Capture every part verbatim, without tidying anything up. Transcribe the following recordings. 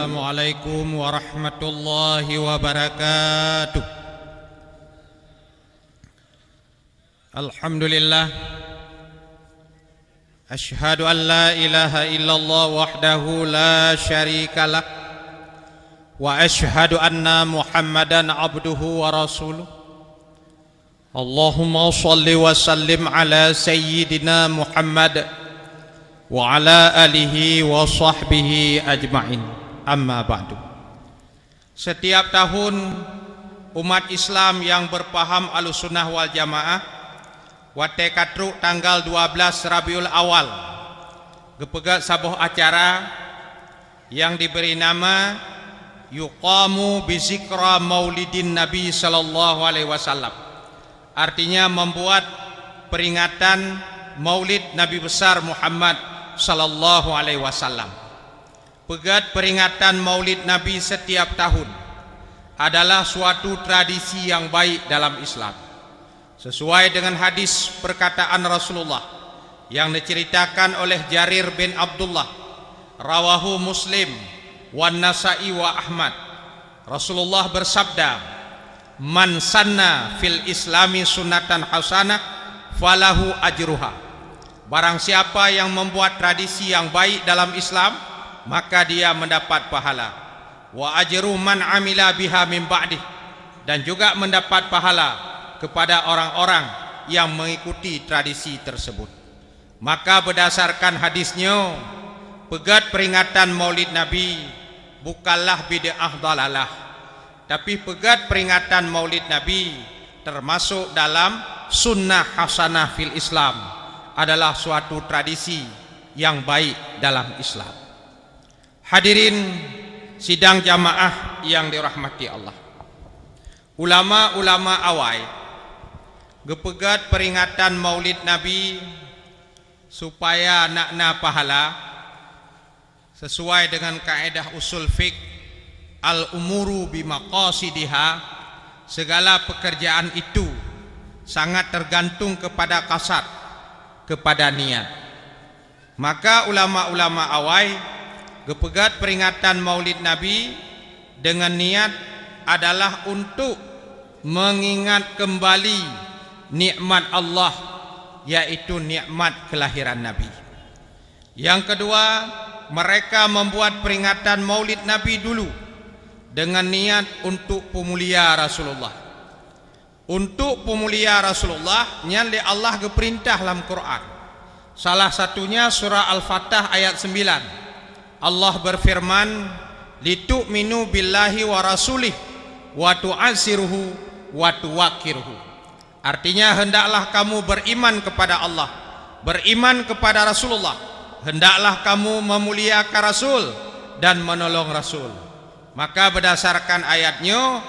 Assalamualaikum warahmatullahi wabarakatuh. Alhamdulillah. Asyhadu an la ilaha illallah wahdahu la syarikalah. Wa asyhadu anna Muhammadan abduhu wa rasuluh. Allahumma shalli wa sallim ala sayyidina Muhammad wa ala alihi wa sahbihi ajma'in. Amma ba'du. Setiap tahun, umat Islam nyang beupaham Ahlussunnah wal Jamaah, watée ka trok tanggal dua belas Rabiul Awal, geupeugét saboh acara nyang diberi nama yuqamu bi zikra maulidin Nabi sallallahu alaihi wasallam. Artinya membuat peringatan Maulid Nabi Besar Muhammad sallallahu alaihi wasallam. Peugét peringatan Maulid Nabi setiap tahun adalah suatu tradisi yang baik dalam Islam. Sesuai dengan hadis perkataan Rasulullah yang diceritakan oleh Jarir bin Abdullah, rawahu Muslim, wan Nasa'i wa Ahmad. Rasulullah bersabda, "Man sanna fil Islami sunnatan hasanah, falahu ajruha." Barang siapa yang membuat tradisi yang baik dalam Islam, maka dia mendapat pahala. Wa ajru man amila biha min ba'dih, dan juga mendapat pahala kepada orang-orang yang mengikuti tradisi tersebut. Maka berdasarkan hadis nyoe, peugét peringatan Maulid Nabi bukanlah bid'ah dalalah, tapi peugét peringatan Maulid Nabi termasuk dalam sunnah hasanah fil Islam, adalah suatu tradisi yang baik dalam Islam. Hadirin sidang jamaah yang dirahmati Allah. Ulama-ulama awai geupeugét peringatan Maulid Nabi supaya nak na pahala. Sesuai dengan kaedah usul fiqh, al-umuru bimaqasidiha, segala pekerjaan itu sangat tergantung kepada kasad, kepada niat. Maka ulama-ulama awai geupeugét peringatan Maulid Nabi dengan niat adalah untuk mengingat kembali nikmat Allah, yaitu nikmat kelahiran Nabi. Yang kedua, mereka membuat peringatan Maulid Nabi dulu dengan niat untuk peumulia Rasulullah. Untuk peumulia Rasulullah, nyan lé Allah geupeurintah lam Quran. Salah satunya surah Al-Fatah ayat sembilan. Allah berfirman, "Litu'minu billahi wa rasulih, wa tu'azziruhu, wa tuwaqqiruhu." Artinya, hendaklah kamu beriman kepada Allah, beriman kepada Rasulullah, hendaklah kamu memuliakan Rasul dan menolong Rasul. Maka berdasarkan ayat nyoe,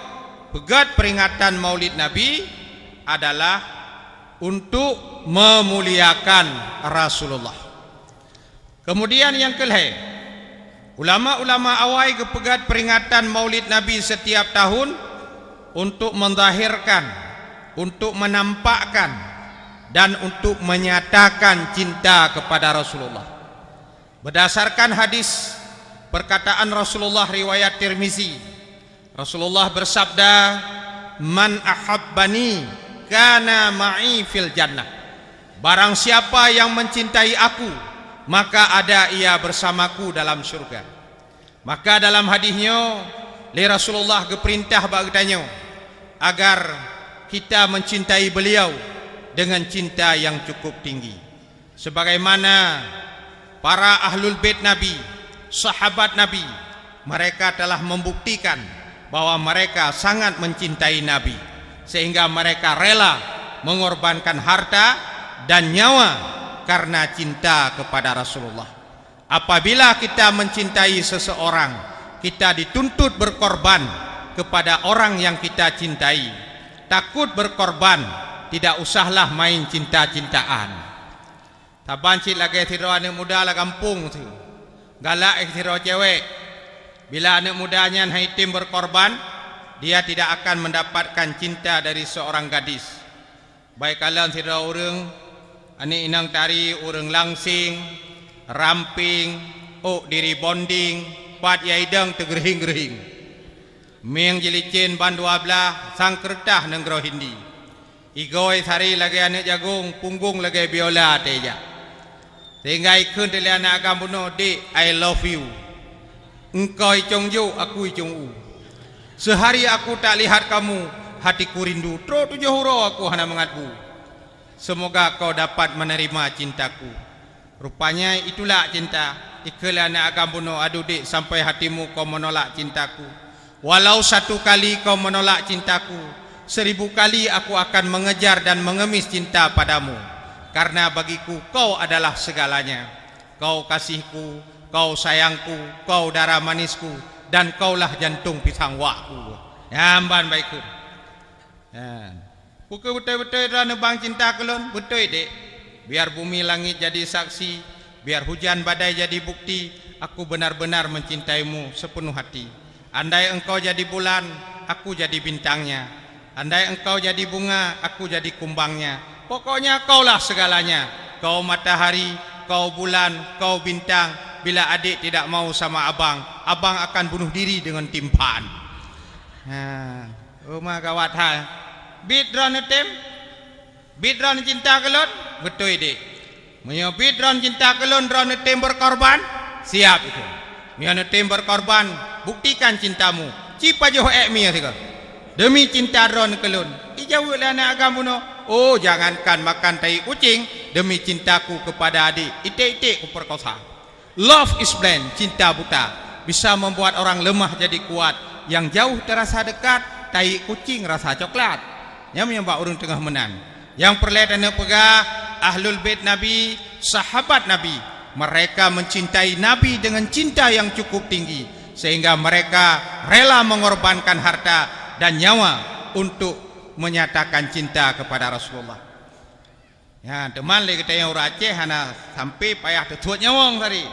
peugét peringatan Maulid Nabi adalah untuk memuliakan Rasulullah. Kemudian yang kelhée, ulama-ulama awai geupeugét peringatan Maulid Nabi setiap tahun untuk menzahirkan, untuk menampakkan, dan untuk menyatakan cinta kepada Rasulullah. Berdasarkan hadis perkataan Rasulullah riwayat Tirmizi, Rasulullah bersabda, "Man ahabbani kana ma'i fil jannah." Barang siapa yang mencintai aku, maka ada ia bersamaku dalam syurga. Maka dalam hadis nyoe, lé Rasulullah geupeurintah bak geutanyoe agar kita mencintai beliau dengan cinta yang cukup tinggi. Sebagaimana para ahlul bait Nabi, sahabat Nabi, mereka telah membuktikan bahwa mereka sangat mencintai Nabi, sehingga mereka rela mengorbankan harta dan nyawa karena cinta kepada Rasulullah. Apabila kita mencintai seseorang, kita dituntut berkorban kepada orang yang kita cintai. Takut berkorban, tidak usahlah main cinta-cintaan. Saban cit lagée sidroe aneuëk muda lam gampông tu, galak sidroe cewek. Bila aneuëk muda nyan hana jitem berkorban, dia tidak akan mendapatkan cinta dari seorang gadis. Baik kalon sidroe ureuëng, aneuëk inong tari, ureuëng langseng, ramping, ôk diri bonding, Pat ya idong teugeureuhieng-geureuhieng. Mieng jilicén ban dua blaih, sang keureutah nanggroe Hindi. Igoe sari lagée aneuëk jagong, punggong lagée biola teuh jak. Sehingga ikheun teuh lé aneuëk agam bunoe, "Dek, I love you." Engkau icong jok, aku icong u. Sehari aku tak lihat kamu, hatiku rindu, trok tujoh uroe aku hana mangat bu. Semoga kau dapat menerima cintaku. Rupanya itulak cinta. Ikheun lé aneuëk agam bunoe, "Aduh dek, sampai hatimu kau menolak cintaku. Walau satu kali kau menolak cintaku, seribu kali aku akan mengejar dan mengemis cinta padamu. Karena bagiku kau adalah segalanya. Kau kasihku, kau sayangku, kau darah manisku, dan kaulah jantung pisang wakku." Nyan ban baikheun. Ha. Peu kheueh beutôi-beutôi droeneuh bang cinta keu lôn? Beutôi, Dek. Biar bumi langit jadi saksi, biar hujan badai jadi bukti, aku benar-benar mencintaimu sepenuh hati. Andai engkau jadi bulan, aku jadi bintangnya. Andai engkau jadi bunga, aku jadi kumbangnya. Pokoknya kaulah segalanya. Kau matahari, kau bulan, kau bintang. Bila adik tidak mau sama abang, abang akan bunuh diri dengan timpaan. Ha. Oh, ma gawat hai. Bit droeneuh tem? Bit droeneuh cinta keu lôn? Beutôi, Dek. Meunyoe bit droeneuh cinta keu lôn, droeneuh tem berkorban? Siap itu. Meunyoe neutem berkorban, buktikan cintamu. Ci pajoh ék mie sigoe. Demi cinta droeneuh keu lôn. Ijaweueb lé aneuëk agam bunoe, "Oh, jangankan makan tai kucing, demi cintaku kepada adik, iték-iték kuperkosa." Love is blind, cinta buta, bisa membuat orang lemah jadi kuat, yang jauh terasa dekat, tai kucing rasa coklat. Nyan meunyoe bak ureuëng teungoh meunan. Nyang peureulée taneupeugah, Ahlul Bait Nabi, sahabat Nabi, mereka mencintai Nabi dengan cinta yang cukup tinggi, sehingga mereka rela mengorbankan harta dan nyawa untuk menyatakan cinta kepada Rasulullah. Ya, teuma lé geutanyoe ureuëng Aceh hana sampai payah teutuet nyawöng tadi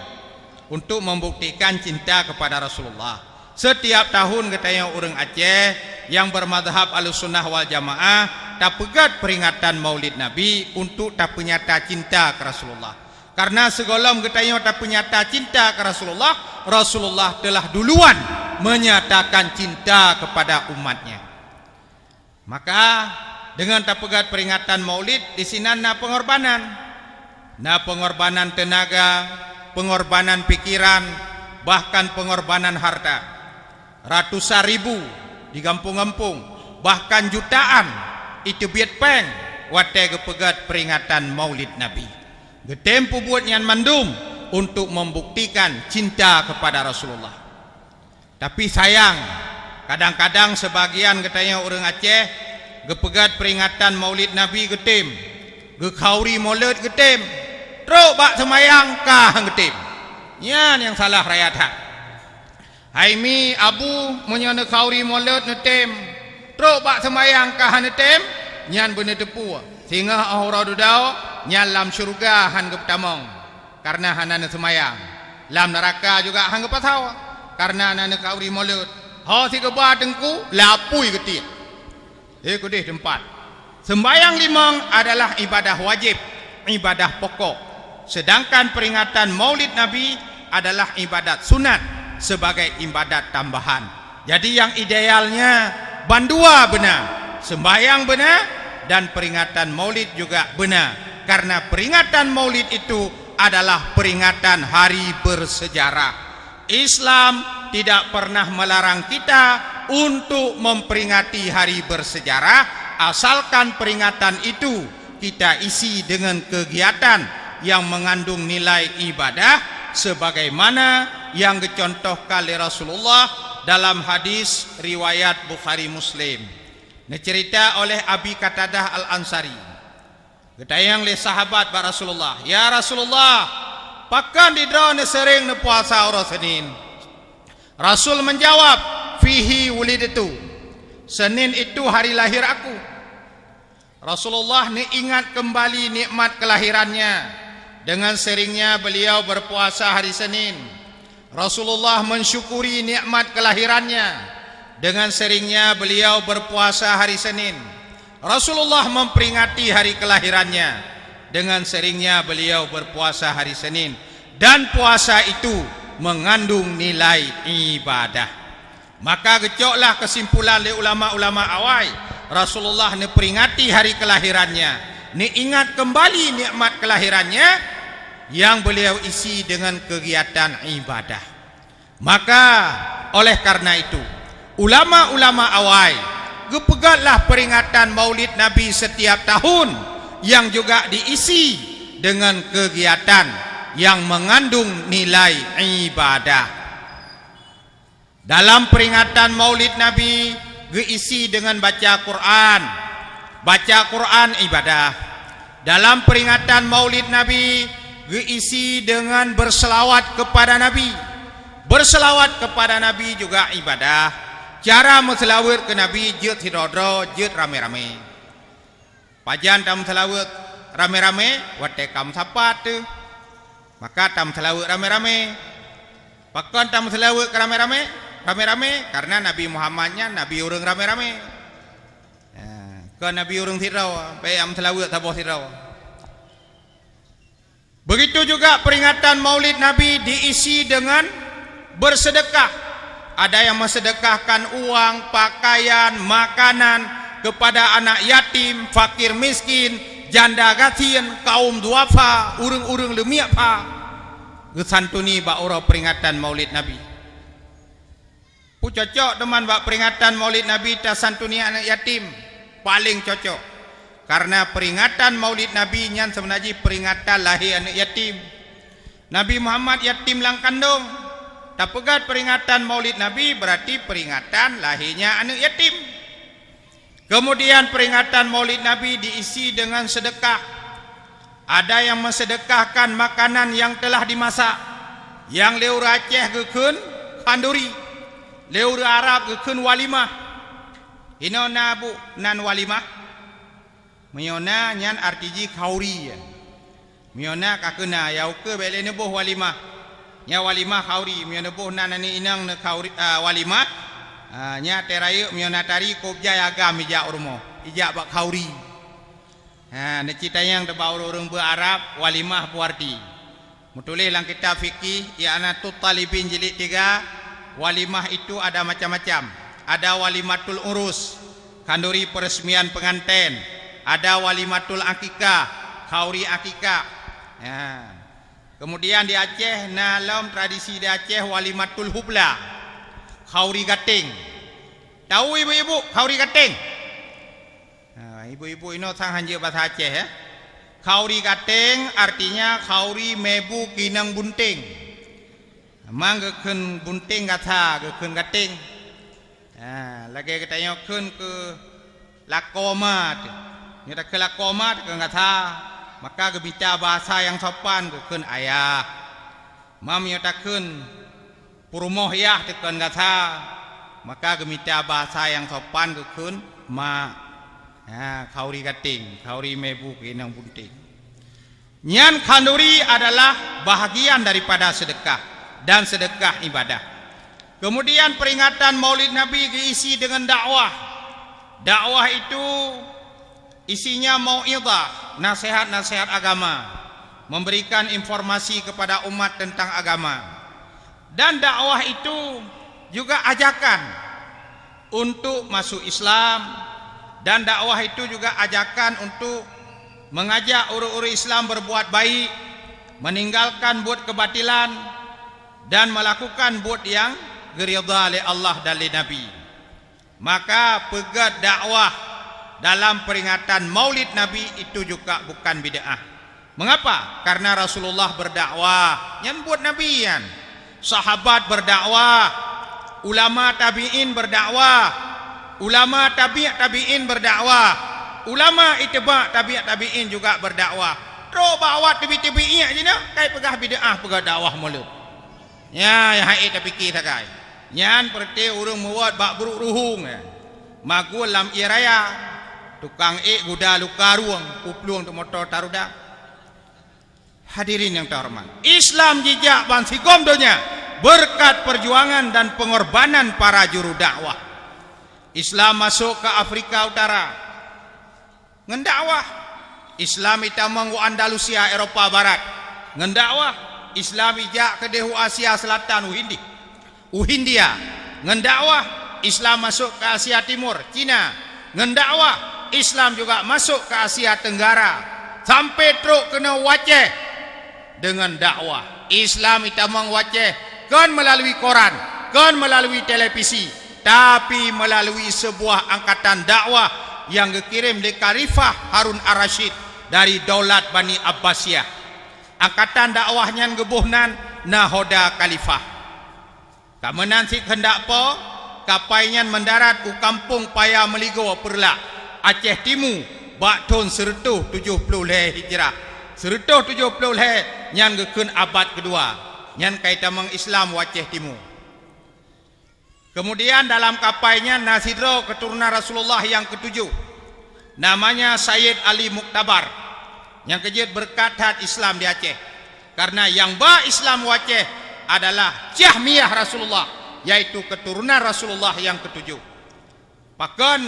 untuk membuktikan cinta kepada Rasulullah. Setiap tahun geutanyoe ureuëng Aceh yang bermazhab Ahlussunnah wal Jamaah tapeugét peringatan Maulid Nabi untuk tapeunyata cinta keu Rasulullah. Karena sigohlom geutanyoe tapeunyata cinta keu Rasulullah, Rasulullah telah duluan menyatakan cinta kepada umatnya. Maka, deungon tapeugét peringatan Maulid, disinan na peungorbanan. Na peungorbanan teunaga, peungorbanan pikiran, bahkan peungorbanan harta. Ratusan ribu di gampông-gampông, bahkan jutaan iteubiet péng watée geupeugét peringatan Maulid Nabi. Geutem peubuet nyan mandum untuk membuktikan cinta kepada Rasulullah. Tapi sayang, kadang-kadang sebagian geutanyoe ureuëng Aceh geupeugét peringatan Maulid Nabi geutem, geukhauri Maulid geutem, trok bak seumayang ka han geutem. Nyan nyang salah raya that. Hai mi, Abu, meunyoe neukhauri Maulid neutem, trok bak seumayang ka han neutem, nyan beuneuteupeu. Singoh óh uroe dudoe, nyan lam syeuruga han geupeutamong. Karena hana neuseumayang. Lam neuraka juga han geupasoe, karena hana neukhauri Maulid. Ho sigeuba teungku, lapui geutiek. Di keudeh teumpat. Seumbayang limong adalah ibadah wajib, ibadah pokok. Sedangkan peringatan Maulid Nabi adalah ibadat sunat sebagai ibadat tambahan. Jadi, nyang idealnya bandua beuna, seumbayang beuna, dan peringatan Maulid juga beuna. Karena peringatan Maulid itu adalah peringatan hari bersejarah. Islam tidak pernah melarang kita untuk memperingati hari bersejarah, asalkan peringatan itu kita isi dengan kegiatan yang mengandung nilai ibadah, sebagaimana yang dicontohkan oleh Rasulullah dalam hadis riwayat Bukhari Muslim. Neucerita oleh Abi Qatadah Al-Ansari. Geutanyong lé sahabat bak Rasulullah, "Ya Rasulullah, pakon di droeneuh sering neupuasa uroe Senin?" Rasul menjawab, "Fihi wulidtu." Senin itu hari lahir aku. Rasulullah neuingat kembali nikmat kelahirannya. Dengan seringnya beliau berpuasa hari Senin. Rasulullah mensyukuri nikmat kelahirannya. Dengan seringnya beliau berpuasa hari Senin. Rasulullah memperingati hari kelahirannya. Dengan seringnya beliau berpuasa hari Senin. Dan puasa itu mengandung nilai ibadah. Maka geucoklah kesimpulan lé ulama-ulama awai, Rasulullah neuperingati hari kelahirannya, neuingat kembali nikmat kelahirannya yang beliau isi dengan kegiatan ibadah. Maka, oleh karena itu, ulama-ulama awai geupeugötlah peringatan Maulid Nabi setiap tahun yang juga diisi dengan kegiatan yang mengandung nilai ibadah. Dalam peringatan Maulid Nabi geuisi dengan baca Quran. Baca Quran ibadah. Dalam peringatan Maulid Nabi geuisi dengan berselawat kepada Nabi. Berselawat kepada Nabi juga ibadah. Cara meuseulaweuet keu Nabi jeuet sidroe-droe, jeuet ramé-ramé. Pajan tameuseulaweuet ramé-ramé? Watée ka meusapat teuh, maka tameuseulaweuet ramé-ramé. Pakon tameuseulaweuet keu ramé-ramé? Ramé-ramé karena Nabi Muhammad nyan nabi ureuëng ramé-ramé. Ha, kon nabi ureuëng sidroe, bék meuseulaweuet saboh sidroe. Begitu juga peringatan Maulid Nabi diisi dengan bersedekah. Ada yang mensedekahkan uang, pakaian, makanan kepada anak yatim, fakir miskin, janda gasien, kaum duafa, ureuëng-ureuëng leumiek pha. Geusantuni bak uroe peringatan Maulid Nabi. Peu cocok teuma bak peringatan Maulid Nabi tasantuni aneuëk yatim? Paleng cocok. Karena peringatan Maulid Nabi nyan seubeuna jih peringatan lahé aneuëk yatim. Nabi Muhammad yatim lam kandong. Tapeugöt peringatan Maulid Nabi berarti peringatan lahenya aneuëk yatim. Kemudian peringatan Maulid Nabi diisi dengan sedekah. Ada yang mensedekahkan makanan yang telah dimasak. Nyang lé ureuëng Aceh geukheun khanduri. Lé ureuëng Arab geukheun walimah. Inoe na bu nan walimah? Meunyoe na nyan arti jih khauri. Meunyoe na ka keuna, ya ukeue bék lé neuboh walimah. Nya walimah khauri, meunyoe neuboh nan aneuëk inong neu khauri, a, walimah, a, nya tée rayeuk meunyoe na tari kôb jai agam ijak u rumoh, ijak bak khauri. Ha, neucit tanyong teuh bak ureuëng-ureuëng beu Arab, walimah peue arti. Meutuléh lam kitab fikih, I'anatut Talibin jilid tiga, walimah itu ada macam-macam. Ada walimatul urus, khanduri peresmian penganten. Ada walimatul akikah, khauri akikah. Ya. Kemudian di Aceh, na lom tradisi di Aceh walimatul hubla, khauri gateng. Tahu ibu-ibu khauri gateng? Ha, ibu-ibu inoe sang hanjeuet basa Aceh, ya. Khauri gateng artinya khauri meubu keu inong bunténg. Mang geukheun bunténg gata, geukheun gateng. Ha, lagée geutanyoe kheun keu lakoe ma teuh. Nyoe takheun lakoe ma teuh keu gata, maka geumita bahasa nyang sopan geukheun ayah. Ma meunyoe takheun peurumoh yah teuh keu gata, maka geumita bahasa nyang sopan geukheun ma. Ha, khauri gateng, khauri meubu keu inong bunténg. Nyan khanduri adalah bahagian daripada sedekah, dan sedekah ibadah. Kemudian peringatan Maulid Nabi diisi dengan dakwah. Dakwah itu isinya mau'izah, nasihat-nasihat agama, memberikan informasi kepada umat tentang agama. Dan dakwah itu juga ajakan untuk masuk Islam, dan dakwah itu juga ajakan untuk mengajak ureuëng-ureuëng Islam berbuat baik, meninggalkan buet kebatilan, dan melakukan buet nyang geuridha lé Allah dan lé Nabi. Maka peugét dakwah dalam peringatan Maulid Nabi itu juga bukan bid'ah. Mengapa? Karena Rasulullah berdakwah, nyan buet Nabi nyan. Sahabat berdakwah, ulama tabi'in berdakwah, ulama tabi' tabi'in berdakwah, ulama ittiba' tabi' tabi'in juga berdakwah. Trok bak awak teubiet-teubiet nyan jinoe, kai peugah bid'ah peugét dakwah mulod. Nyan nyang han ék tapike sagai. Nyan peureuté ureuëng meuwot bak bruek ruhueng, eh. Magul lam ié raya, tukang ék guda luka rueng, peuplueng teuk moto taruda. Hadirin nyang teuhoreumat, Islam jijak bansigom donya beureukat peurjuangan dan peungorbanan para juru dakwah. Islam masôk keu Afrika Utara ngon dakwah. Islam itamong u Andalusia, Eropa Barat, ngon dakwah. Islam ijak keudeh u Asia Selatan, u Hindi, u Hindia, ngon dakwah. Islam masuk ke Asia Timur, Cina, ngon dakwah. Islam juga masuk ke Asia Tenggara, sampai trok keunoe u Aceh, deungon dakwah. Islam itamong u Aceh kon meulalu koran, kon meulalu televisi, tapi meulalu seubuah angkatan dakwah nyang geukirém lé Khalifah Harun Ar-Rasyid dari Daulat Bani Abbasiyah. Angkatan dakwah nyan geuboh nan Nahoda Khalifah. Ka meunan cit keuheundak Po, kapai nyan meudarat u Kampung Paya Meuligoe Peureulak, Aceh Timu, bak thon sireutôh tujoh ploh lhèe Hijrah. Sireutôh tujoh ploh lhèe nyan geukheun abad keudua, nyan ka itamong Islam u Aceh Timu. Keumudian dalam kapai nyan na sidroe keuturonan Rasulullah nyang keutujoh, namanya Sayyid Ali Muktabar, nyang keujeuet beureukat that Islam di Aceh. Kareuna nyang ba Islam u Aceh adalah Jahmiyah Rasulullah, yaitu keuturonan Rasulullah nyang keutujoh. Pakon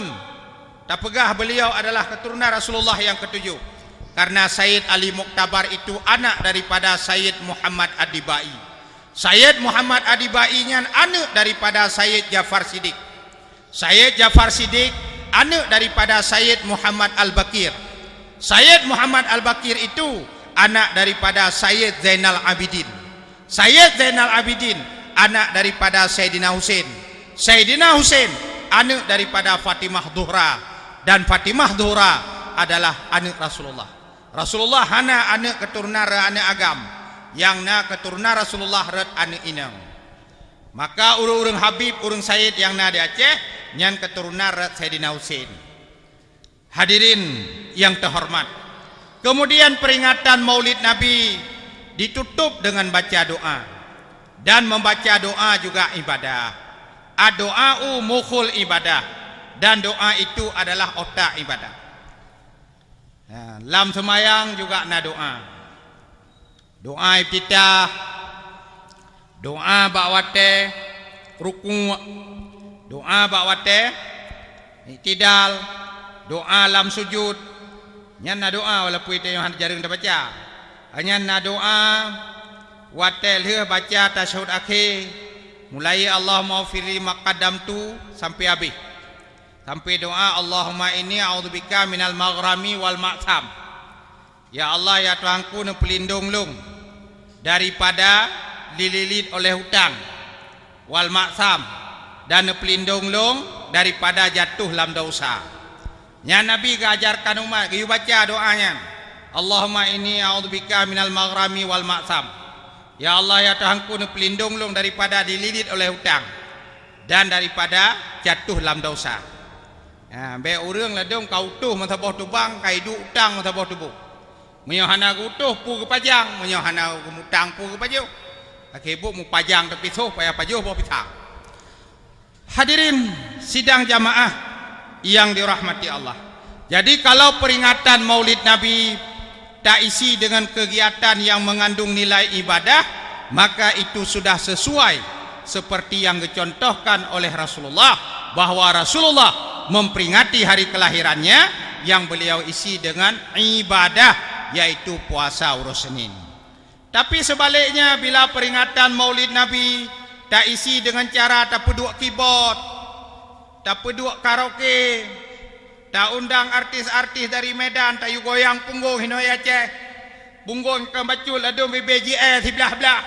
tapeugah beuliau adalah keuturonan Rasulullah nyang keutujoh? Kareuna Sayyid Ali Muktabar itu anak daripada Sayyid Muhammad Ad-Dibai. Sayyid Muhammad Ad-Dibai nyan aneuk daripada Sayyid Jafar Siddiq. Sayyid Jafar Siddiq aneuk daripada Sayyid Muhammad Al-Baqir. Sayyid Muhammad Al-Baqir itu anak daripada Sayyid Zainal Abidin. Sayyid Zainal Abidin anak daripada Sayyidina Husain. Sayyidina Husain aneuk daripada Fatimah Zuhra, dan Fatimah Zuhra adalah aneuk Rasulullah. Rasulullah hana aneuk keuturonan rot aneuk agam, nyang na keuturonan Rasulullah rot aneuk inong. Maka ureuëng-ureuëng habib, ureuëng sayyid nyang na di Aceh, nyan keuturonan rot Saidina Husein. Hadirin yang terhormat, kemudian peringatan Maulid Nabi ditutup dengan baca doa, dan membaca doa juga ibadah. Ad-du'a'u mukhul ibadah, dan doa itu adalah otak ibadah. Ha, lam seumayang juga na doa. Doa iftitah, doa bak watée rukuk, doa bak watée iktidal, doa lam sujud. Nyan na doa walaupun tanyoe hana jareueng tabaca. Nyan na doa watée lheueh baca tasyahud akhé, mulai Allahummaghfirli ma qaddamtu sampai habéh. Sampai doa, "Allahumma inni a'udzubika minal maghrami wal ma'sam." Ya Allah, ya Tuhanku, neupeulindong lôn daripada dililét oleh utang, wal ma'sam, dan neupeulindong lôn daripada jatuh lam dosa. Nyan Nabi geuajarkan umat, geuyue baca doa nyan, "Allahumma inni a'udzubika minal maghrami wal ma'sam." Ya Allah, ya Tuhanku, neupeulindong lôn daripada dililét oleh utang dan daripada jatuh lam dosa. Ha, bék ureuëng ladôm ka utoh meusaboh tubang, ka iduek utang meusaboh tuboh. Meunyoe hana geutoh, peue geupajang? Meunyoe hana geumutang, peue geupajoh? Akhé buet mupajang teupisoh, payah pajoh boh pisang. Hadirin sidang jamaah yang dirahmati Allah. Jadi, kalau peringatan Maulid Nabi taisi dengan kegiatan yang mengandung nilai ibadah, maka itu sudah sesuai seperti yang dicontohkan oleh Rasulullah, bahwa Rasulullah memperingati hari kelahirannya yang beliau isi dengan ibadah, yaitu puasa uroe Senin. Tapi sebaliknya, bila peringatan Maulid Nabi taisi dengan cara tapeuduek keyboard, tapeuduek karaoke, taundang artis-artis dari Medan, tayue goyang punggong hinoe Aceh, punggong ka bacut ladôm bibé jiéh siblah-blah,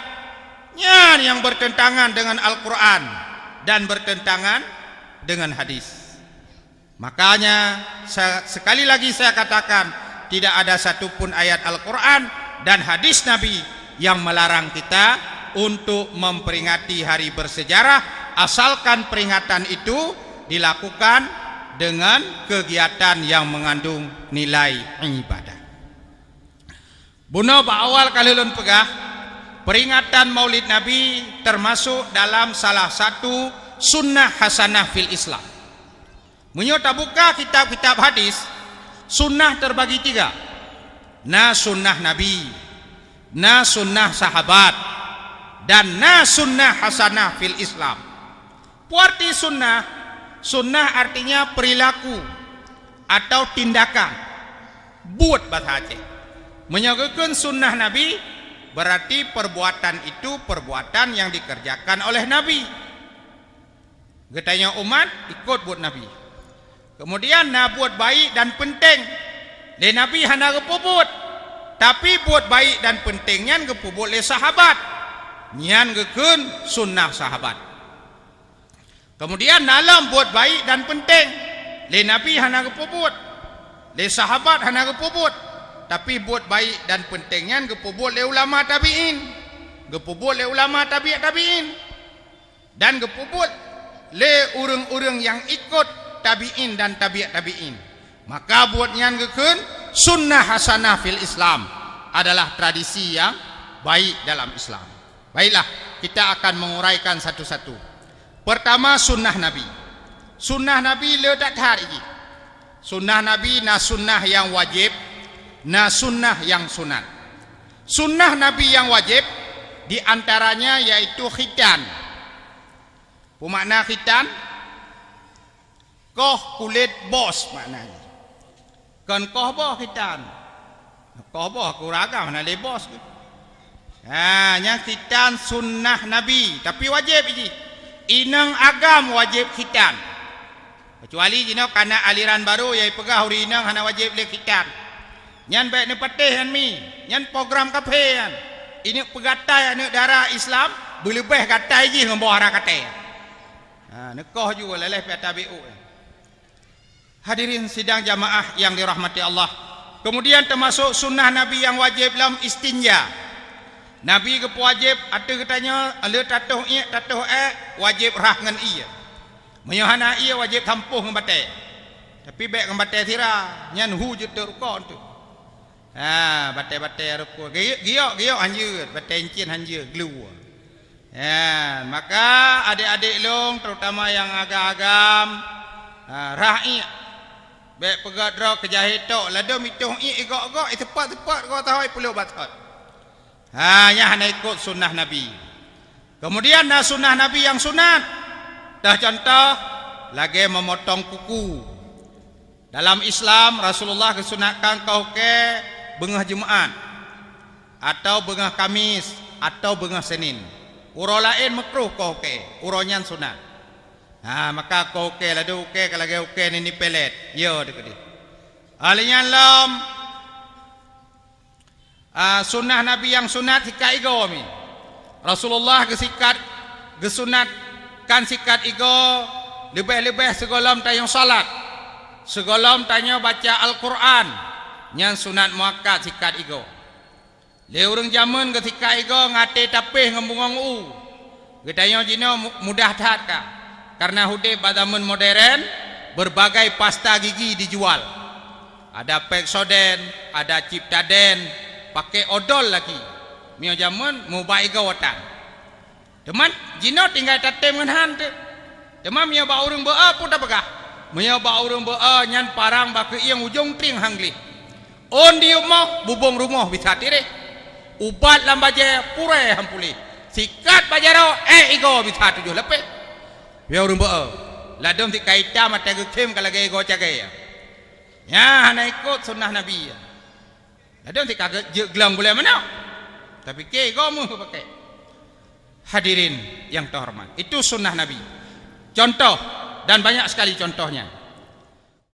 nyan nyang bertentangan dengan Al-Quran dan bertentangan dengan hadis. Makanya, se-, sekali lagi saya katakan, tidak ada satu pun ayat Al-Quran dan hadis Nabi yang melarang kita untuk memperingati hari bersejarah, asalkan peringatan itu dilakukan dengan kegiatan yang mengandung nilai ibadah. Bunoe bak awal ka lheueh lôn peugah, peringatan Maulid Nabi termasuk dalam salah satu sunnah hasanah fil Islam. Meunyoe tabuka kitab-kitab hadis, sunnah terbagi tiga. Na sunnah Nabi, na sunnah sahabat, dan na sunnah hasanah fil Islam. Peue arti sunnah? Sunnah artinya perilaku atau tindakan, buet basa Aceh. Meunyoe geukheun sunnah Nabi, Berarti perbuatan itu perbuatan yang dikerjakan oleh Nabi. Geutanyoe umat ikot buet Nabi. Kemudian na buet baik dan penting. Lé Nabi hana geupeubuet. Tapi buet baik dan penting nyan geupeubuet lé sahabat. Nyan geukheun sunnah sahabat. Kemudian na lom buet baik dan penting. Lé Nabi hana geupeubuet. Lé sahabat hana geupeubuet. Tapi buet baik dan penting nyan geupeubuet lé ulama tabi'in. Geupeubuet lé ulama tabi' tabi'in. Dan geupeubuet lé ureuëng-ureuëng nyang ikot tabi'in dan tabi' tabi'in. Maka buet nyan geukheun sunnah hasanah fil Islam, adalah tradisi yang baik dalam Islam. Baiklah, kita akan menguraikan satu-satu. Pertama, sunnah Nabi. Sunnah Nabi le that-that jih. Sunnah Nabi na sunnah nyang wajéb, na sunnah nyang sunat. Sunnah Nabi nyang wajéb di antaranya yaitu khitan. Peue makna khitan? Koh kulét bos makna jih. Kon koh boh khitan. Koh boh keu ureuëng agam hana lé bos. Ha, nyan khitan sunnah Nabi, tapi wajéb jih. Inong agam wajéb khitan. Kecuali jinoe kana aliran baru nyang peugah ureuëng inong hana wajéb lé khitan. Nyan bék neupatéh nyan mi, nyan program kafé nyan. Inong peugatai aneuëk dara Islam, beuleubeh gatai jih ngon boh hara katée. Ha, neukoh ju laléh pih ata B U. Hadirin sidang jamaah yang dirahmati Allah. Kemudian termasuk sunnah Nabi nyang wajéb lom istinja. Nabi geupeuwajéb ateueh geutanyoe, le tatoh iék, tatoh ék, wajéb rhah ngon ié. Meunyoe hana ié, wajéb tampôh ngon batée. Tapi bék ngon batée sira, nyan hu jeuet teuk rukok teuh. Ha, batée-batée rukok. Giok, giok, giok han jeuet, batée incien han jeuet, glue. Ya, maka adék-adék lôn, terutama nyang agam-agam, ha, rhah iék. Bék peugét droe keujahé tok, ladôm itôh iék igok-gok, iteupot-teupot gok taho ipeuleuh batot. Ha, nyan hana ikot sunnah Nabi. Kemudian na sunnah Nabi nyang sunat. Teuh contoh, lagée meumotong kuku. Dalam Islam, Rasulullah geusunatkan koh ukée beungoh Jumaat, atau beungoh Kamis, atau beungoh Senin. Uroe laén meukruh koh ukée, uroe nyan sunat. Ha, maka koh ukée ladôm ukée ka lagée ukée nini pelet. Yo, dikeudeh. Ahli nyan lom, ah, sunnah Nabi nyang sunat sikat igoe mi. Rasulullah geusikat, geusunatkan sikat igoe leubeh-leubeh sigohlom tanyoe salat, sigohlom tanyoe baca Al-Qur'an, nyan sunat muakkad sikat igoe. Lé ureuëng jameun geusikat igoe ngon até tapéh ngon bungong u. Geutanyoe jinoe mu-, mudah that ka. Karena udeb bak zaman modern, berbagai pasta gigi dijual. Ada Pepsodent, ada Ciptadent, pakai odol lagi. Meunyoe jameun muba igoe watang. Teuma jinoe tinggai tatém ngon han teuk. Teuma meunyoe bak ureuëng beu-e peue tapeugah? Meunyoe bak ureuëng beu-e nyan parang bak keuieng ujong trieng han gleh. Ôn diyueb moh, bubông rumoh bisa tireh. Ubat lam bajée purée han puléh. Sikat bak jaroe, ék igoe bisa tujoh lapéh. Meunyoe ureuëng beu-e, ladôm sikat itam ata geukhém ka lagée igoe cagée. Nyan hana ikot sunnah Nabi. Ladôm sikat jeuet glöng gulée manok. Tapi keu igoe meuh geupakai. Hadirin yang terhormat, itu sunnah Nabi. Contoh, dan banyak sekali contohnya.